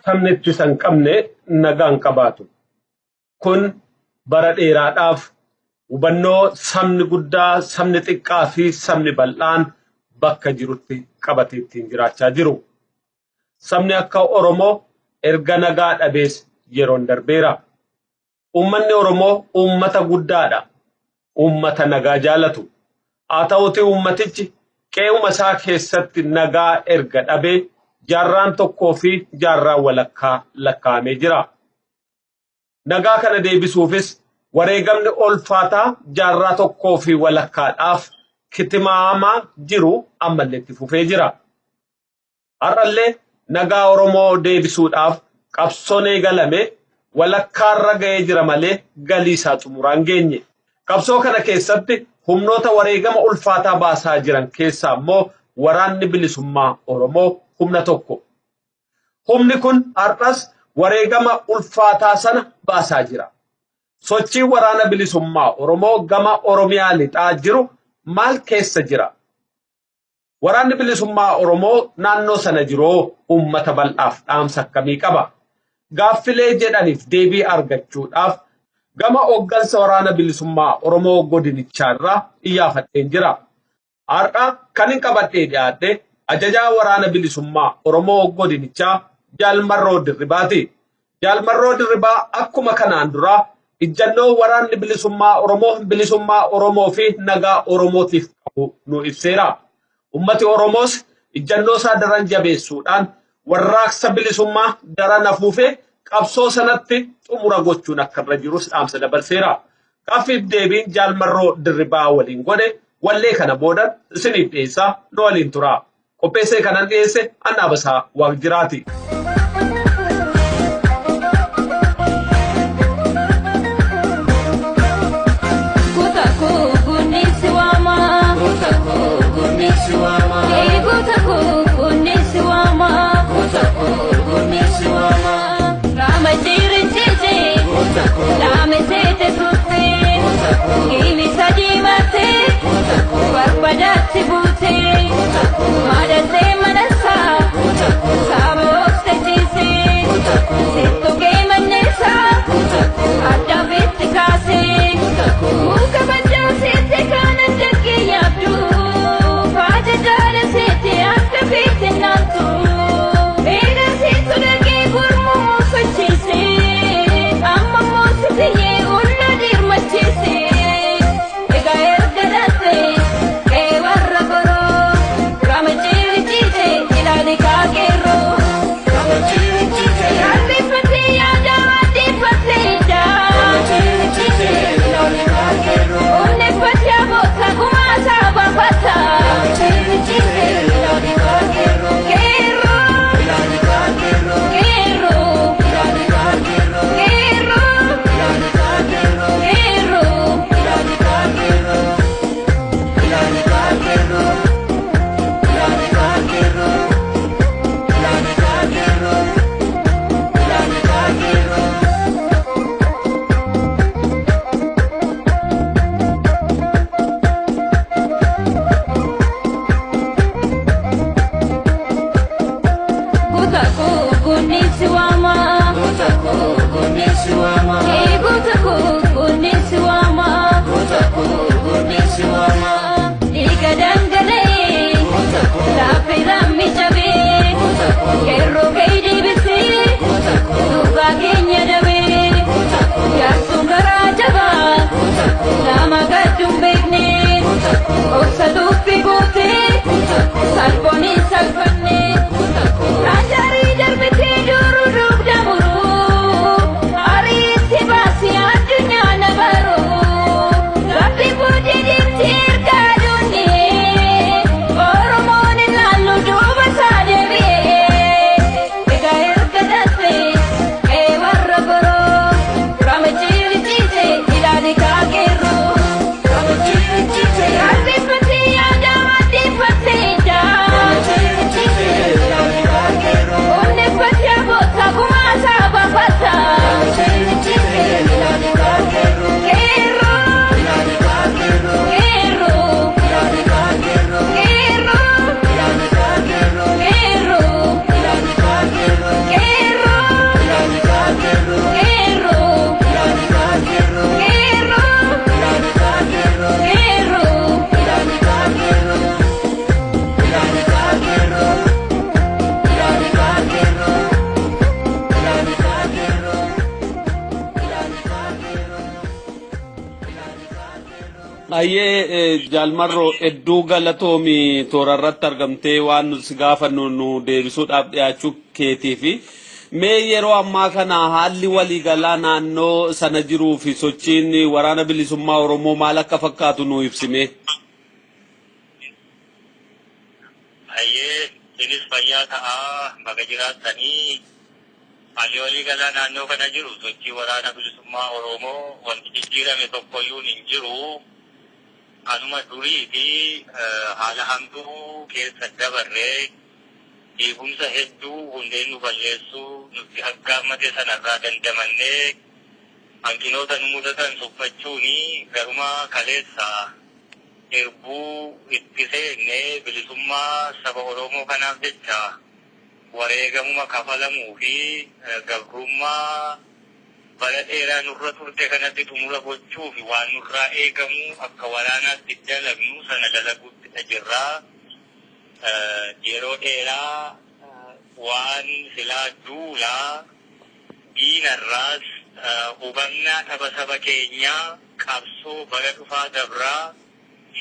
Sabni ittisa hin qabne nagaa hin qabaatu. Kun bara dheeraadhaaf hubannoo sabni guddaa, sabni xiqqaa fi sabni bal'aan bakka jirutti qabatee ittiin jiraachaa jiru. Sabni akka Oromoo erga nagaa dhabees yeroon darbeera. Uummanni Oromoo uummata guddaadha. Uummata nagaa jaalatu. Haa ta'uutii uummatichi qe'uma isaa keessatti nagaa erga dhabee jaarraan tokkoo fi jaarraan walakkaa lakkaa'amee jira. Nagaa kana deebisuufis wareegamni ulfaataa jaarraa tokkoo fi walakkaadhaaf kitimaamaa jiru ammallee itti fufee jira. Har'allee nagaa Oromoo deebisuudhaaf qabsoon eegalame walakkaarra ga'ee jira malee galii isaa xumuraa hin geenye. Qabsoo kana keessatti humnoota wareegama ulfaataa baasaa jiran keessaa immoo waraanni bilisummaa Oromoo humna tokko. Humni kun har'as wareegama ulfaataa sana baasaa jira. Sochiin waraana bilisummaa Oromoo gama Oromiyaa lixaa jiru maal keessa jira? Waraanni bilisummaa Oromoo naannoo sana jiroo uummata bal'aaf dhaamsa akkamii qaba? Gaaffilee jedhaniif deebii argachuudhaaf gama hooggansa waraana bilisummaa Oromoo godinichaarraa iyyaafadheen jira. Har'a kan hin qabadhee dhiyaadhe ajajaa waraana bilisummaa Oromoo godinichaa Jaal Marroo Dirribaati. Jaal Marroo Dirribaa akkuma kanaan duraa ijjannoo waraanni bilisummaa Oromoo bilisummaa Oromoo fi nagaa Oromootiif qabu nu ibseera. Ummati Oromoos ijjannoo isaa daran jabeessuudhaan warraaqsa bilisummaa daran afuufee qabsoo sanatti xumura gochuun akka irra jirus dhaamsa dabarseera. Gaaffiif deebiin Jaal Marroo Dirribaa waliin godhe wallee kana booda isiniif dhiyeessaa nu waliin tura. Qopheessee kanan dhiyeesse Annaa Basaa Waaqjiraati. Barbadaatti buutee maadattee manasaa saaba oofte. Nama gadduun beekne, obsa dubbi guute, salphoon hin salphanne. Raajaarii darbitee duruu dugda muruu, ariitti baasii addunyaa na baruu. Rabbi boodee deemtee ergaa duunee, Oromoon ilaallu duuba isaa deebi'ee. Egaa erga darbee qe'ee warra boroo, ramachiilchiise ilaali kaakeeroo. Qalbeeffatee yaada maddeeffatee ijaa. Onneeffatee aboota gumaasaa baafata. Qeerroo, qeerroo, qeerroo, qeerroo, qeerroo, qeerroo, qeerroo, qeerroo. Ayyee, Jaalmarroo, hedduu galatoomi, toora irratti argamtee waan nu si gaafannu nu deebisuudhaaf dhiyaachuu keetii. Fi mee yeroo ammaa kana haalli waliigalaa naannoo sana jiruu fi sochiin waraana bilisummaa Oromoo maal akka fakkaatu nu ibsime. Ayyee, isinis fayyaa ta'aa, baga jiraattanii. Haalli waliigalaa naannoo kana jiru, sochii waraana bilisummaa Oromoo, wanti jijjiirame tokkoyyuu hin jiru. Anuma durii fi haala hamtuu keessa dabarree, beekumsa hedduu hundeen nu balleessuu nutti aggaammate sanarraa dandamannee, hanqinoota nu mudatan tuffachuuni garuma kaleessa irbuu itti seenne, bilisummaa saba Oromoo kanaaf jecha wareegamuma kafalamuu fi gabrummaa bara dheeraa nurra turte kanatti xumura gochuu fi waan nurraa eegamu akka waraanaatti dalagnu sana dalaguutti jirra. Yeroo dheeraa waan silaa duulaa diinarraas hubannaa dhaba saba keenyaa, qabsoo bara dhufaa dabraa,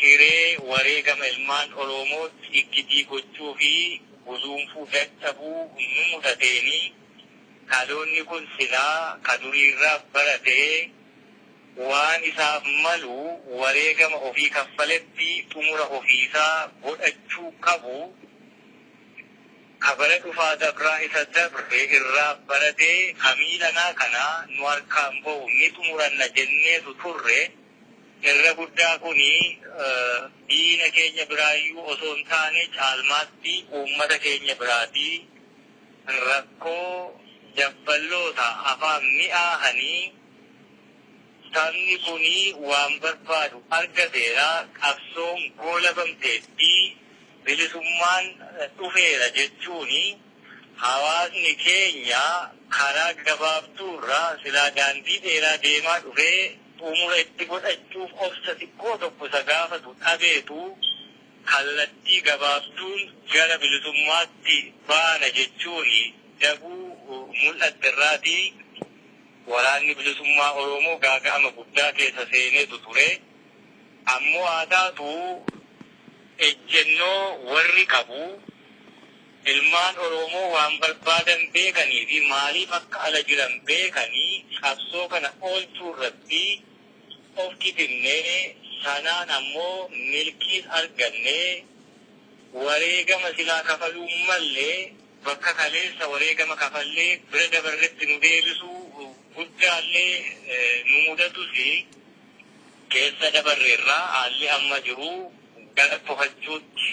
hiree wareegama ilmaan Oromootti iggitii gochuu fi guduunfuu dadhabuu nu mudateeni, dhaloonni kun silaa ka duriirraa baratee waan isaaf malu wareegama ofii kaffaletti xumura ofiisaa godhachuu qabu, ka bara dhufaa dabraa isa dabre irraa baratee kamiilanaa kana nu harkaan bahu ni xumuranna jenneetu turre. Irra guddaa kuni diina keenya biraayyuu osoo hin taane, caalmaatti uummata keenya biraatii rakkoo dabballoota afaan mi'aahanii, sabni kuni waan barbaadu argateera, qabsoon goolabamteetti, bilisummaan dhufeera jechuuni hawaasni keenya karaa gabaabduurra silaa daandii dheeraa deemaa dhufee xumura itti godhachuuf obsa xiqqoo tokko isa gaafatu dhabeetu, kallattii gabaabduun gara bilisummaatti baana jechuuni daguu mul'atterraatii waraanni bilisummaa Oromoo gaaga'ama guddaa keessa seeneetu ture. Ammoo haa taatu, ejjennoo warri qabu, ilmaan Oromoo waan barbaadan beekanii fi maaliif akka ala jiran beekanii, qabsoo kana oolchuu irratti of kitinnee, sanaan ammoo milkiis argannee, wareegama silaa kafaluu mallee bakka kaleessa wareegama kafallee bira dabarretti nu deebisuu guddaallee nu mudatus keessa dabarreerraa. Haalli amma jiru gara tofachuutti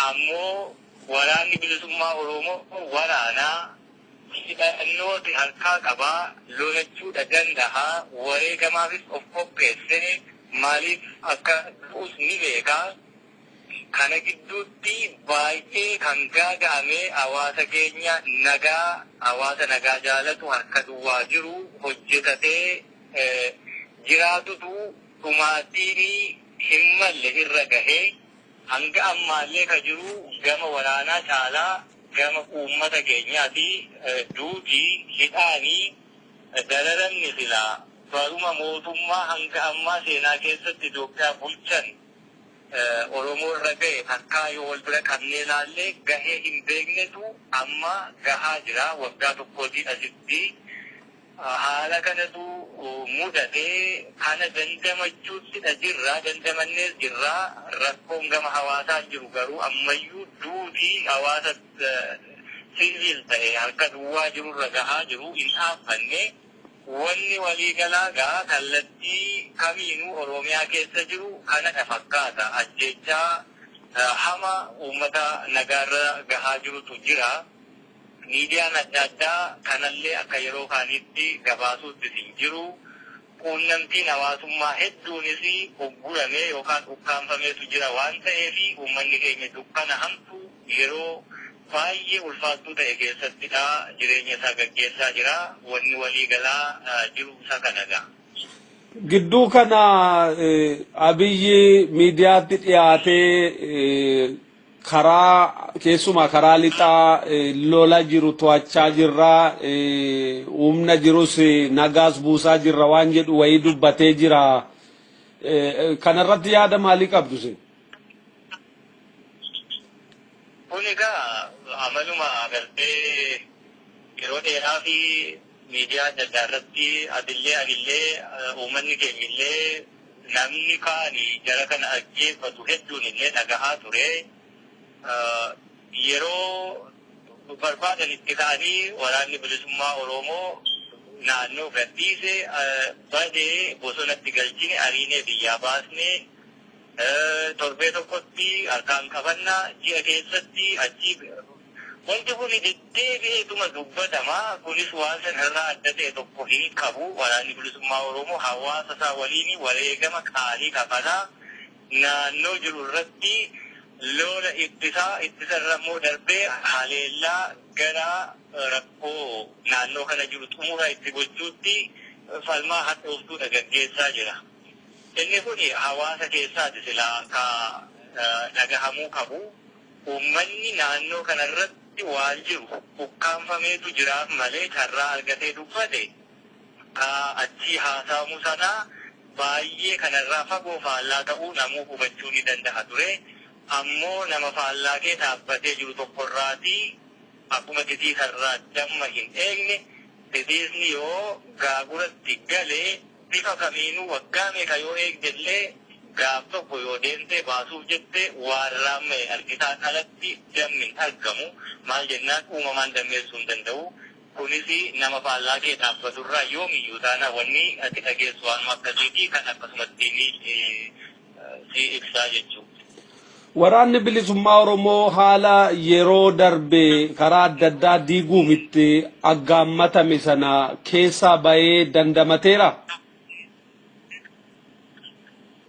ammoo waraanni bilisummaa Oromoo waraanaa hidhannooti harkaa qabaa, lolachuudha danda'a, wareegamaafis of qopheesse, maaliif akka du'us ni beeka. Kana gidduutti baay'ee kan gaaga'ame hawaasa keenya nagaa, hawaasa nagaa jaalatu, harka duwwaa jiru, hojjetatee jiraatutu dhumaatiin hin malle irra gahee. Hanga ammaallee ka jiru gama waraanaa caalaa gama uummata keenyaati. Duuti, hidhaanii, dararamni silaa Baruma mootummaa hanga ammaa seenaa keessatti Itoophiyaa bulchan Oromoo irra gahe takkaa yoo wal bira qabnee ilaalle gahee hin beeknetu amma gahaa jira waggaa tokkootii asitti. Haala kanatu mudate. Kana dandamachuuttidha jirra, dandamannees jirra. Rakkoon gama hawaasaan jiru garuu ammayyuu duuti hawaasa siviil ta'e harka duwwaa jirurra gahaa jiru hin dhaabbanne. Wanni waliigalaa gaa kallattii kamiinuu Oromiyaa keessa jiru kanadha fakkaata. Ajjeechaa hama uummata nagaarra gahaa jirutu jira. Miidiyaan adda addaa kanallee akka yeroo kaaniitti gabaasuuttis hin jiru. Quunnamtiin hawaasummaa hedduunis ugguramee yookaan ukkaamfameetu jira waan ta'eef uummanni keenya dukkana hamtuu yeroo baay'ee ulfaattuu ta'e keessattidha jireenya isaa gaggeessaa jira. Wanni waliigalaa jiru isa kanadha. Gidduu kana Abiyyi miidiyaatti dhiyaatee karaa keessumaa karaa lixaa lola jiru to'achaa jirra, humna jirus nagaas buusaa jirra waan jedhu wayii dubbatee jira. Kanarratti yaada maalii qabdu isin? Kun egaa amaluma agartee yeroo dheeraa fi miidiyaa adda addaa irratti atillee anillee uummanni keenyillee namni kaani jara kana dhaggeeffatu hedduun illee dhagahaa ture. Yeroo barbaadanitti ka'anii waraanni bilisummaa Oromoo naannoo gadhiise, badee bosonatti galchine, ariinee biyyaa baasne, torbee tokkotti harkaan qabanna, ji'a keessatti achi. Wanti kun deddeebi'eetuma dubbatama. Kunis waan sanarraa adda ta'e tokko hin qabu. Waraanni bilisummaa Oromoo hawaasa isaa waliin wareegama qaalii kafalaa naannoo jiru irratti lola ittisaa, ittisarra immoo darbee haleellaa gara rakkoo naannoo kana jiru xumura itti gochuutti falmaa hadhooftuudha gaggeessaa jira. Inni kun hawaasa keessaati silaa ka dhagahamuu qabu. Uummanni naannoo kanarratti waan jiru ukkaamfameetu jiraaf malee carraa argatee dubbate ka achii haasa'amu sanaa baay'ee kanarraa fagoo faallaa ta'uu namuu hubachuu ni danda'a ture. Ammoo nama faallaa kee dhaabbatee jiru tokkorraatii akkuma titiisarraa damma hin eegne, titiisni yoo gaaguratti gale bifa kamiinuu waggaa meeqa yoo eegdellee gaaf tokko yoo deemtee baasuuf jette waan raamma'e argitaan alatti dammi hin argamu. Maal jennaan uumamaan dammeessuu hin danda'u. Kunis nama faallaa kee dhaabbaturraa yoomiyyuu taana wanni ati dhageessu waanuma akkasiiti kan akkasumatti si ibsaa jechuudha. Waraanni bilisummaa Oromoo haala yeroo darbe karaa adda addaa diiguuf itti aggaammatame sana keessaa bahee dandamateera.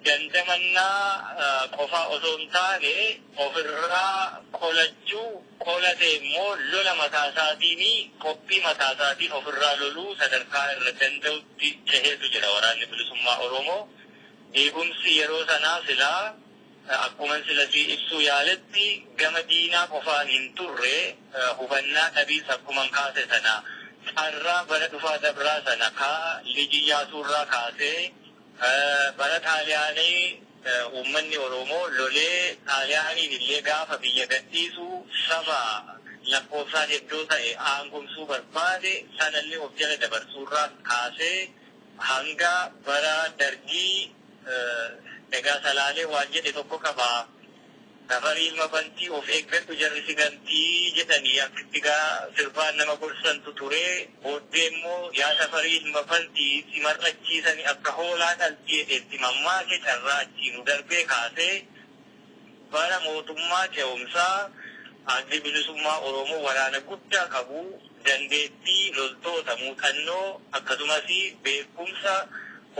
Dandamannaa qofaa osoo hin taane ofirraa qolachuu, qolate immoo lola mataa isaatiin, qophii mataa isaatiin ofirraa loluu sadarkaa irra danda'utti ceheetu jira waraanni bilisummaa Oromoo. Diigumsi yeroo sanaa silaa akkuma sila si ibsuu yaaletti gama diinaa qofaan hin turre. Hubannaa dhabiis akkuma kaase sana carraa bara dhufaa dabraa sana ka Liji Iyyaasuurraa kaasee bara Xaaliyaanii uummanni Oromoo lolee Xaaliyaaniin illee gaafa biyya gadhiisu saba lakkoofsaan hedduu ta'e aangomsuu barbaade sanallee of jala dabarsuurraa kaasee hanga bara Dargii egaa Salaalee waan jedhe tokko qaba. Safarii ilma bantii of eeggadhu jarri si gantii jedhanii akkitti gaa sirbaan nama gorsantu ture. Booddee immoo yaa safarii ilma bantii si mar'achiisani akka hoolaa dhaltii jedheetti mammaake. Carraa achii nu darbee kaasee bara mootummaa ce'umsaa Addi Bilisummaa Oromoo waraana guddaa qabu, dandeettii loltoota muuxannoo akkasumas beekumsa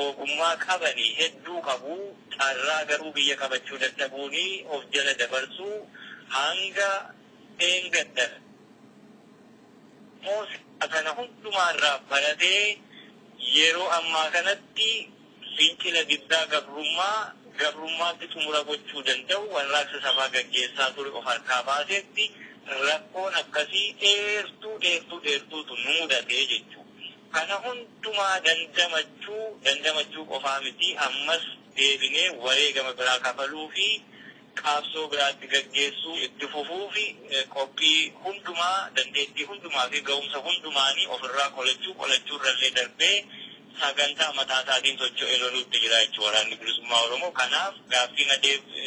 ogummaa qabanii hedduu qabu, carraa garuu biyya qabachuu dadhabuun of jala dabarsuu hanga dheengadda immoo kana hundumaarraa baratee yeroo ammaa kanatti fincila diddaa gabrummaa gabrummaatti xumura gochuu danda'u warraaqsa sabaa gaggeessaa ture of harkaa baasetti rakkoon akkasii dheertuu dheertuu dheertuutu nu mudatee jechuudha. Kana hundumaa dandamachuu dandamachuu qofaa miti, ammas deebinee wareegama biraa kafaluu fi qabsoo biraatti gaggeessuu itti fufuu fi qophii hundumaa, dandeettii hundumaa fi ga'umsa hundumaanii ofirraa qolachuu, qolachuu irrallee darbee sagantaa mataa isaatiin socho'ee loluutti jira jechuudha Waraanni Bilisummaa Oromoo. Kanaaf gaaffii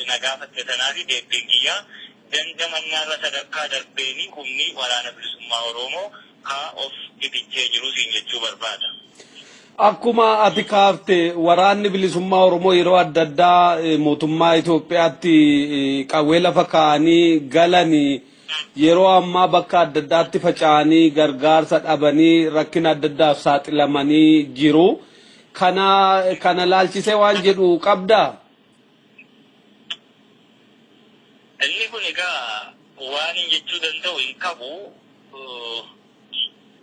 na gaafatte sanaa fi deebiin kiyyaa dandamannaarra sadarkaa darbeeni humni Waraana Bilisummaa Oromoo haa of itichee jiru siin jechuu barbaada. Akkuma ati kaafte, Waraanni Bilisummaa Oromoo yeroo adda addaa mootummaa Itoophiyaatti qawwee lafa kaa'anii galanii, yeroo ammaa bakka adda addaatti faca'anii, gargaarsa dhabanii, rakkina adda addaaf saaxilamanii jiru. Kana laalchisee waan jedhu qabdaa? Inni kun egaa waan hin jechuu danda'u hin qabu.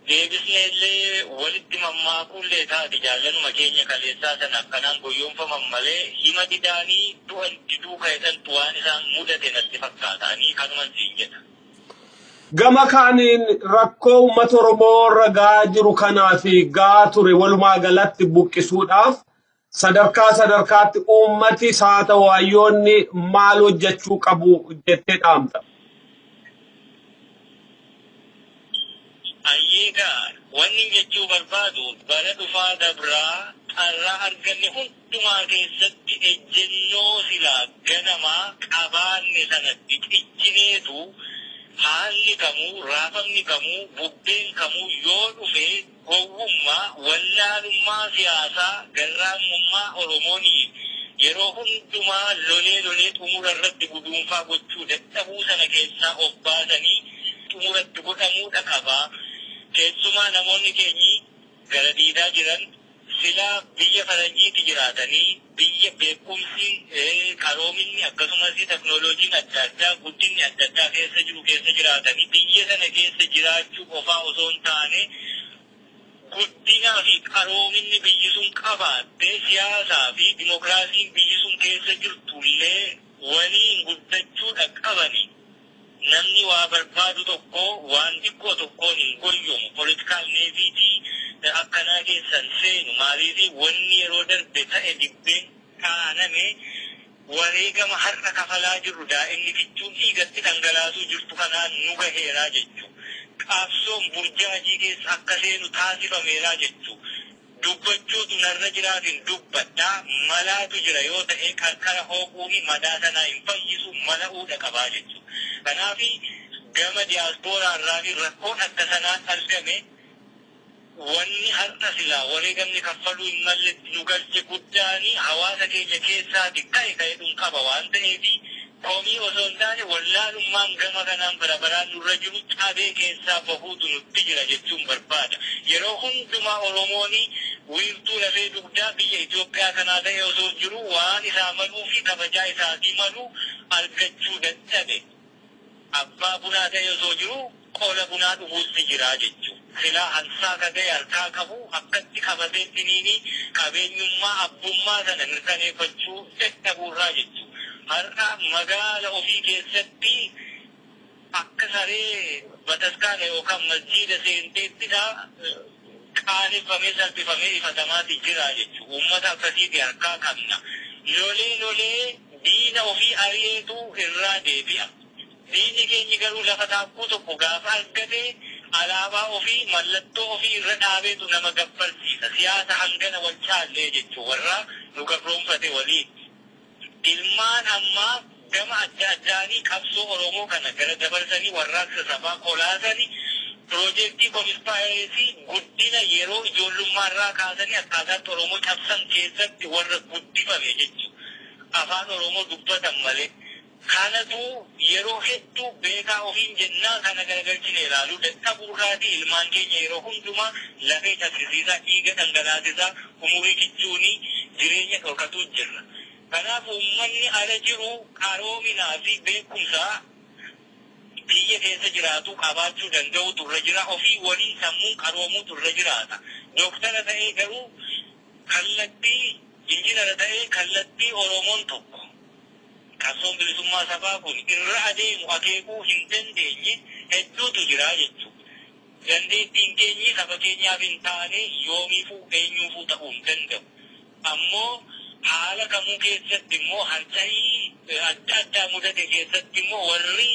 Deebisnee illee walitti mammaakuullee taate, jaallanuma keenya kaleessaa sana akkanaan goyyoonfaman malee, hima didaanii du'an diduu ka'edhantu waan isaan mudate natti fakkaata. Ani kanuman siin jedha. Gama kaaniin rakkoo uummata Oromoo irra gahaa jiru kanaa fi gahaa ture walumaa galatti buqqisuudhaaf sadarkaa sadarkaatti uummati haa ta'u hayyoonni maal hojjechuu qabu jettee dhaamta? Ayyeegaa, wanni jechuu barbaadu, bara dhufaa dabraa carraa arganne hundumaa keessatti ejjennoo silaa ganamaa qabaanne sanatti ciccineetu, haalli kamuu, raafamni kamuu, bubbeen kamuu yoo dhufe, gowwummaa, wallaalummaa siyaasaa, garraamummaa Oromoonii yeroo hundumaa lolee lolee xumura irratti guduunfaa gochuu dadhabuu sana keessaa of baasanii xumuratti godhamuudha qaba. Keessumaa namoonni keenyi gara diidaa jiran, silaa biyya faranjiitti jiraatanii, biyya beekumsi, qaroominni, akkasumas teknooloojiin adda addaa, guddinni adda addaa keessa jiru keessa jiraatanii, biyya sana keessa jiraachuu qofaa osoo hin taane, guddinaa fi qaroominni biyyi sun qabaatte, siyaasaa fi dimokiraasiin biyyi sun keessa jirtullee waliin guddachuudha qabani. Namni waa barbaadu tokko waan xiqqoo tokkoon hin goyyomu. Political naivety akkanaa keessan seenu. Maaliif? Wanni yeroo darbe ta'e, dibbeen kaaname, wareegama har'a kafalaa jirru, daa'imni kichuun dhiigatti dhangalaasuu jirtu kanaan nu gaheeraa jechuu. Qabsoon burjaajii keessa akka seenu taasifameeraa jechuu. Dubbachuutu narra jiraatin dubbadhaa, malaatu jira yoo ta'e, qarqara hooquuni madaa sanaa hin fayyisu, mala'uudha qabaa jechuu. Kanaaf gama diyaaspooraa irraa fi rakkoon akka sanaan argame, wanni har'a silaa wareegamni kaffaluu hin malletti nu galche guddaani hawaasa keenya keessaati ka'e ka'edhuun qaba waan ta'eef, komii osoo hin taane, wallaalummaan gama kanaan bara baraan nurra jiru cabee keessaa bahuutu nutti jira jechuun barbaada. Yeroo hundumaa Oromoon wiirtuu lafee dugdaa biyya Itoophiyaa kanaa ta'e osoo jiru, waan isaa maluu fi kabajaa isaatii malu argachuu dadhabe. Abbaa bunaa ta'e osoo jiru qola bunaa dhuguutti jira jechuudha. Silaa hansaa ka ta'e harkaa qabu akkatti qabatee tiniini qabeenyummaa abbummaa sana mirkaneeffachuu dadhabuurraa jechuudha. Har'a magaala ofii keessatti akka saree bataskaana yookaan masjiida seenteettidha qaaneffamee, salphifamee, ifatamaati jira jechuudha. Uummata akkasiiti harkaa qabna. Lolee lolee diina ofii ari'eetu irraa deebi'a. Diinni keenyi garuu lafa taakkuu tokko gaafa argate, alaabaa ofii, mallattoo ofii irra dhaabeetu nama gabbarsiisa. Siyaasa hangana wal caallee jechuun warra nu gabroonfate waliin. Ilmaan ammaa gama adda addaanii qabsoo Oromoo kana gara dabarsanii, warraaqsa sabaa kolaasanii, piroojeektii conspiracy guddina yeroo ijoollummaarraa kaasanii akkaataatti Oromoo cabsan keessatti warra guddifame jechuudha. Afaan Oromoo dubbatan malee. Kanatu yeroo hedduu beekaa ofiin jennaa kana garagalchine ilaaluu dadhabuurraatii ilmaan keenya yeroo hundumaa lafee cabsisiisaa, dhiiga dhangalaasisaa, umurii kichuunii jireenya dhorkatuu jirra. Kanaaf uummanni ala jiru qaroominaa fi beekumsa biyya keessa jiraatu qabaachuu danda'utu irra jira. Ofii waliin sammuun qaroomuutu irra jiraata. Dooktara ta'ee garuu kallattii, injinara ta'ee kallattii Oromoon tokko, qabsoon bilisummaa sabaa kun irra adeemu akeekuu hin dandeenye hedduutu jira jechuudha. Dandeettiin keenyi saba keenyaaf hin taane yoomiifuu eenyuufuu ta'uu hin danda'u. Ammoo haala kamuu keessatti immoo harca'ii adda addaa mudate keessatti immoo warri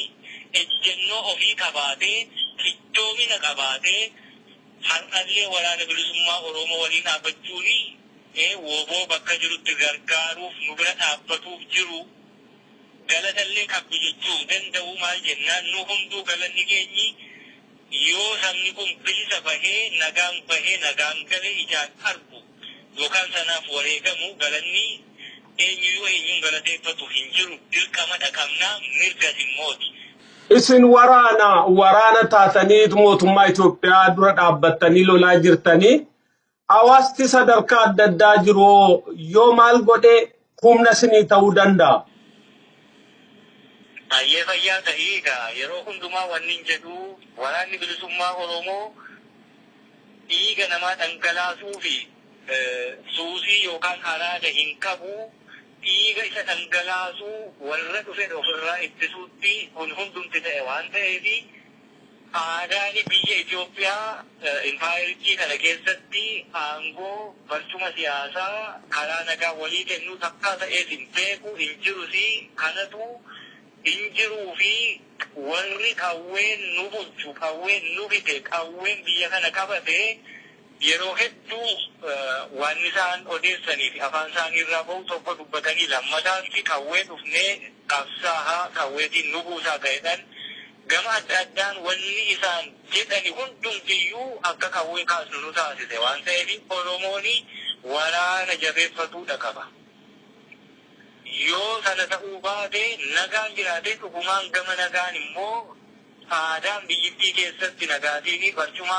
ejjennoo ofii qabaatee cichoomina qabaatee har'allee Waraana Bilisummaa Oromoo waliin dhaabbachuun WBO bakka jirutti gargaaruuf nu bira dhaabbatuuf jiru galatallee qabdu jechuu hin danda'u. Maal jennaan, nu hunduu galanni keenyi yoo sabni kun bilisa bahee, nagaan bahee, nagaan galee ijaan argu yookaan sanaaf wareegamu, galanni eenyuyyuu eenyuun galateeffatu hin jiru. Dirqama dhaqabnaa, mirgas immooti. Isin waraana taatanii mootummaa Itoophiyaa dura dhaabbattanii lolaa jirtanii, hawaasti sadarkaa adda addaa jiru yoo maal godhee humna isinii ta'uu danda'a? Baay'ee fayyaa ta'ii. Egaa yeroo hundumaa wanni hin jedhu, Waraanni Bilisummaa Oromoo dhiiga namaa dhangalaasuu fi suusii yookaan araada hin qabu. Dhiiga isa dhangalaasuu warra dhufe ofirraa ittisuutti kun hundumti ta'e waan ta'eef, aadaan biyya Itoophiyaa impaayerichii kana keessatti aangoo barcuma siyaasaa karaa nagaa walii kennuu takkaa ta'ees hin beeku, hin jirus. Kanatu hin jiruu fi warri qawween nu bulchu, qawween nu bite, qawween biyya kana qabate, yeroo hedduu waan isaan odeessanii fi afaan isaanii irraa bahu tokko dubbatanii lammataatti qawwee dhufnee qabsaahaa, qawweetiin nu buusaa ta'edhan gama adda addaan wanni isaan jedhani hundumtiyyuu akka qawwee kaasnu nu taasise waan ta'eef, Oromooni waraana jabeeffatuudha qaba. Yoo sana ta'uu baate, nagaan jiraatee dhugumaan gama nagaan immoo aadaan biyyittii keessatti nagaatii fi barcuma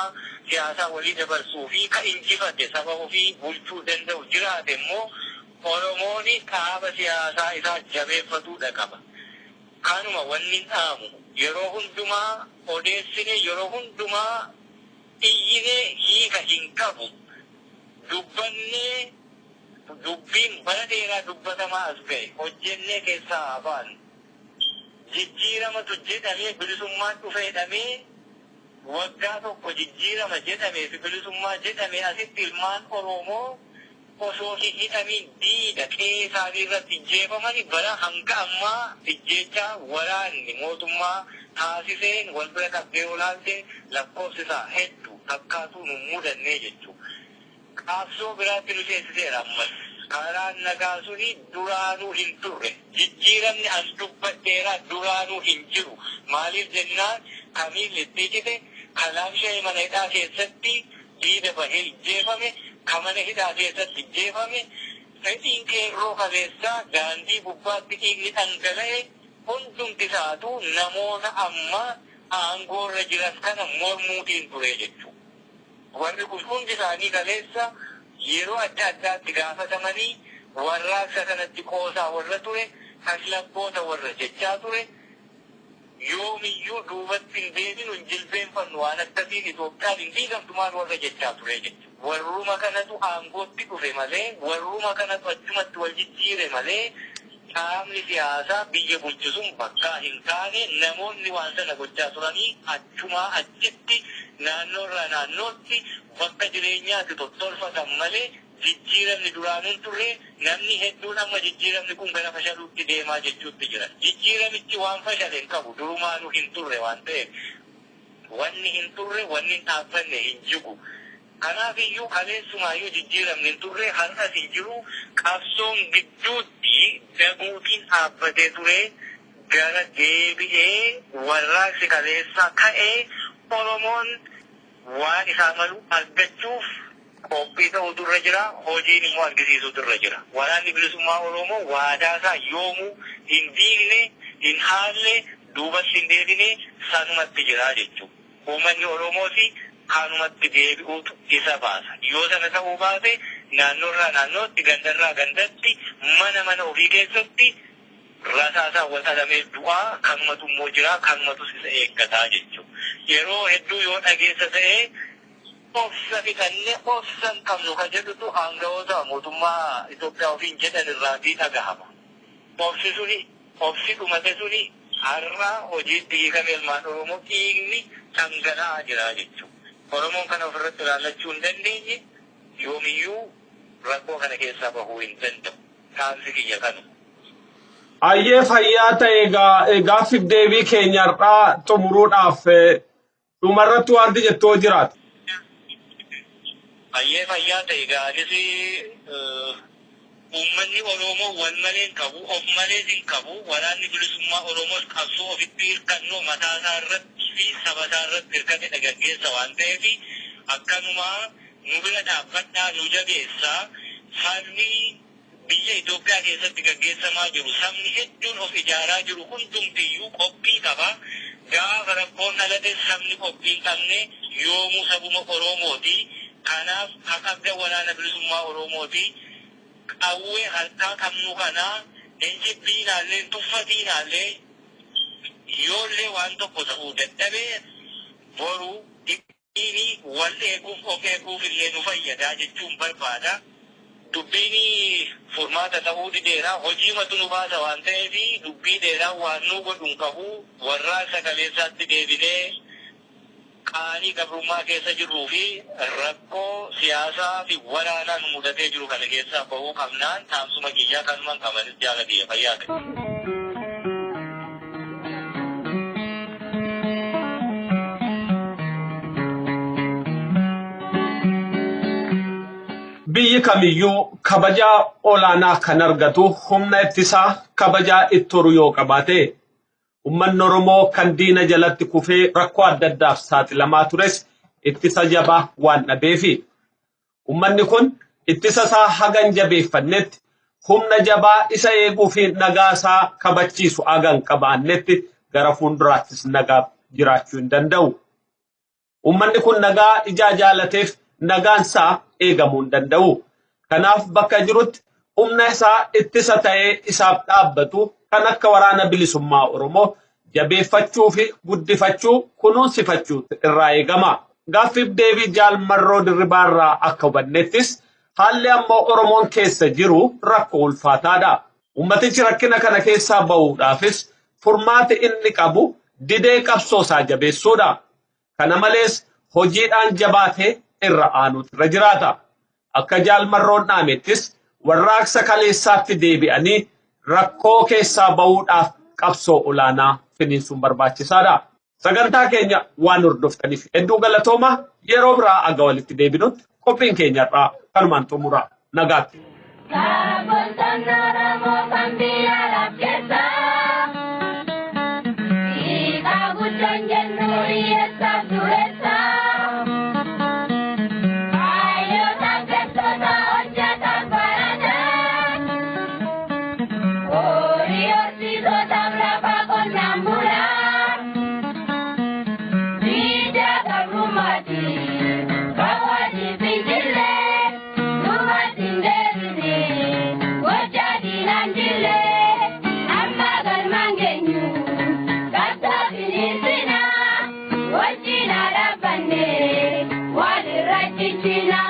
siyaasaa walii dabarsuu fi ka injifate saba ofii bulchuu danda'u jiraate immoo, Oromooni dhaaba siyaasaa isaa jabeeffatuudha qaba. Kanuma wanni hin dhaamu. Yeroo hundumaa odeessine, yeroo hundumaa iyyine hiika hin qabu. Dubbannee dubbiin bara dheeraa dubbatamaa as ga'e, hojjennee keessaa haa baanu. Jijjiiramatu jedhamee bilisummaan dhufe jedhamee, waggaa tokko jijjiirama jedhamee fi bilisummaa jedhamee asitti ilmaan Oromoo osoo hin hidhamiin diida qe'ee isaanii irratti ijjeefamani bara hanga ammaa ijjeechaa waraanni mootummaa taasiseen wal bira qabdee olaalte lakkoofsi isaa hedduu takkaatuu nu mudannee jechuudha. Qabsoo biraatti nu seessiseera ammas. Karaan nagaa suni duraanuu hin turre. Jijjiiramni as dubbadheera duraanuu hin jiru. Maaliif jennaan, kamiilli itti cite, kalaamsha'ee mana hidhaa keessatti diida bahee ijjeefame, ka mana hidhaa keessatti ijjeefame, fedhiin qeerroo kaleessaa daandii gubbaatti dhiigni dhangala'e hundumti isaatu namoota amma aangoorra jiran kana mormuutiin ture jechuudha. Warri kun hundi isaanii kaleessa yeroo adda addaatti gaafatamanii warraaqsa kanatti qoosaa warra ture, kashlabboota warra jechaa ture, yoomiyyuu duubatti hin deebinu, hin jilbeenfannu, waan akkasiin Itoophiyaan hin diigamtu maal warra jechaa ture jechuudha. Warruma kanatu aangootti dhufe malee, warruma kanatu achumatti wal jijjiire malee, qaamni siyaasaa biyya bulchu sun bakkaa hin taane. Namoonni waan sana gochaa turanii achumaa achitti naannoorraa naannootti bakka jireenyaatti tottolfatan malee jijjiiramni duraanuu hin turre. Namni hedduun amma jijjiiramni kun gara fashaluutti deemaa jechuutti jira. Jijjiiramichi waan fashale hin qabu, durumaanuu hin turre waan ta'eef. Wanni hin turre, wanni hin dhaabbanne hin jigu. Kanaaf iyyuu kaleessumaayyuu jijjiiramni hin turre, har'as hin jiru. Qabsoon gidduutti daguutiin dhaabbatee ture gara deebi'ee warraaqsi kaleessaa ka'ee Oromoon waan isaa malu argachuuf qophii ta'utu irra jira, hojiin immoo argisiisuutu irra jira. Waraanni Bilisummaa Oromoo waadaasaa yoomuu hin diigne, hin haalle, duubatti hin deebine, sanumatti jira jechuudha. Uummanni Oromoos kanumatti deebi'uutu isa baasa. Yoo sana ta'uu baate, naannoorraa naannootti, gandarraa gandatti, mana mana ofii keessatti rasaasaa wal dhalamee du'aa kanumatu immoo jira, kanumatus isa eeggataa jechuudha. Yeroo hedduu yoo dhageessa ta'ee, obsa fixannee obsa hin qabnu kan jedhutu aangawoota mootummaa Itoophiyaa ofiin jedhan irraatii dhagahama. Obsi suni, obsi dhumate suni har'a hojiitti hiikame, ilmaan Oromoo dhiigni dhangala'aa jira jechuudha. Oromoon kana ofirratti ilaallachuu hin dandeenye yoomiyyuu rakkoo kana keessaa bahuu hin danda'u. Dhaamsi kiyya kanu. Ayyee, fayyaa ta'e. Egaa gaaffiif deebii keenya har'aa xumuruudhaaf dhumarratti wanti jettu yoo jiraate. Ayyee, fayyaa ta'e. Egaa anis uummanni Oromoo wal malee hin qabu, of malees hin qabu. Waraanni bilisummaa Oromoos qabsoo ofitti hirkannoo mataa isaa irratti fi saba isaa irratti hirkate gaggeessa waan ta'eef, akkanumaa nu bira dhaabbadhaa, nu jabeessaa. Sabni biyya Itoophiyaa keessatti gaggeessamaa jiru, sabni hedduun of ijaaraa jiru hundumtiyyuu qophii qaba. Gaafa rakkoon dhalate sabni qophii hin qabne yoomuu sabuma Oromooti. Kanaaf haqabda waraana bilisummaa Oromooti. Qawwee harkaa qabnu kana hin jibbiinaallee, hin tuffatiinaallee, yoollee waan tokko ta'uu dadhabee boru dhibbiini wal eeguuf, of eeguuf illee nu fayyadaa jechuun barbaada. Dubbiin furmaata ta'uu dideera, hojiimatu nu baasa waan ta'eef, dubbii dheeraa waan nu godhu hin qabu. Warraaqsa kaleessaatti deebinee qaanii gabrummaa keessa jirruu fi rakkoo siyaasaa fi waraanaa nu mudatee jiru kana keessaa bahuu qabnaan dhaamsuma kiyyaa kanumaan qabanis jaala kiyya, fayyaa ta'e. Biyyi kamiyyuu kabajaa olaanaa kan argatu humna ittisaa kabajaa itti horu yoo qabaate, uummanni Oromoo kan diina jalatti kufee rakkoo adda addaaf saaxilamaa tures ittisa jabaa waan dhabeefi. Uummanni kun ittisa isaa hagan jabeeffannetti, humna jabaa isa eeguu fi nagaa isaa kabachiisu hagan qabaannetti, gara fuulduraattis nagaa jiraachuu hin danda'u. Uummanni kun nagaa ijaa jaalateef nagaan isaa eegamuu hin danda'u. Kanaaf bakka jirutti humna isaa ittisa ta'ee isaaf dhaabbatu kan akka waraana bilisummaa Oromoo jabeeffachuu fi guddifachuu, kunuunsifachuu irraa eegama. Gaaffiif deebii Jaal Marroo Dirribaa irraa akka hubannettis, haalli ammoo Oromoon keessa jiru rakkoo ulfaataadha. Uummatichi rakkina kana keessaa bahuudhaafis furmaati inni qabu didee qabsoo isaa jabeessuudha. Kana malees hojiidhaan jabaatee irra aanuutu irra jiraata. Akka Jaal Marroon dhaamettis, warraaqsa kaleessaatti deebi'anii rakkoo keessaa bahuudhaaf qabsoo olaanaa finiinsuun barbaachisaadha. Sagantaa keenya waan hordoftaniif hedduu galatooma. Yeroo biraa aga walitti deebinutti qophiin keenya irraa kanumaan xumura. Nagaatti. Sabboontoonni Oromoo kan biyya laf keessaa, hiikaa guddaan jennu hiyyeessaaf dureessaa. Hayyoota, beektota, hojjetan, baratan, horii horsiisotaaf, lafa qonnaan bulaa. Biyya gabrummaati kan wajjin fincillee, duubatti hin deebine, gocha diinaan jillee. Amma galmaan geenyu qabsoo finiinsina, wajjin dhaabbanne walirra cichina.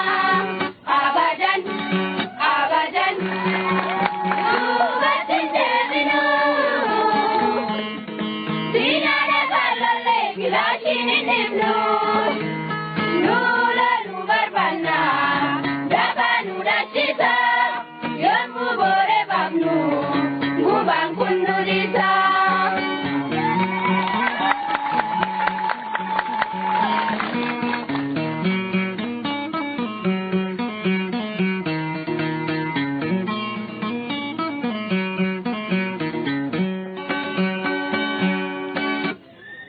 Abadan, abadan, duubatti hin deebinu. Diina dhagaa kilaashiin hin dhibnu. Nu loluu barbaanna, dabaa nu dhachisa. Yommuu booree baafnu gubaan kun nu dhiisa.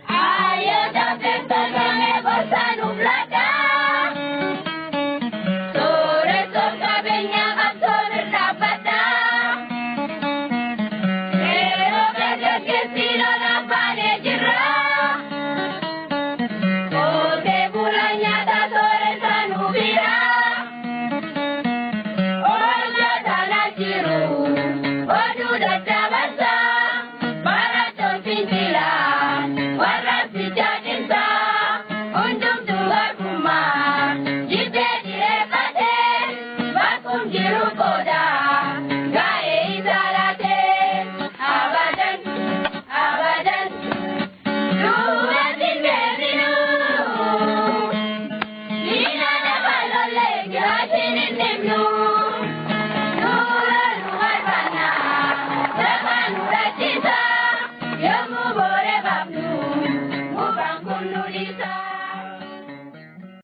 Hayyoota, beektota, mee gorsa nuuf laata. Sooressoon qabeenya qabsoo bira dhaabbata. Yeroo dargaggeessi lolaaf baanee jirra. Qotee bulaa nyaata sooressa nu bira. Hojjetaan as jiru oduu daddabarsa. Barattoon fincila warra cimsa. Hundumtuu garbummaa jibbee dhireeffatee, bakkum jiru qooda gaa'ee isaa laatee. Abadan, abadan, duubatti hin deebinu. Jiraatiin hin dhibnu.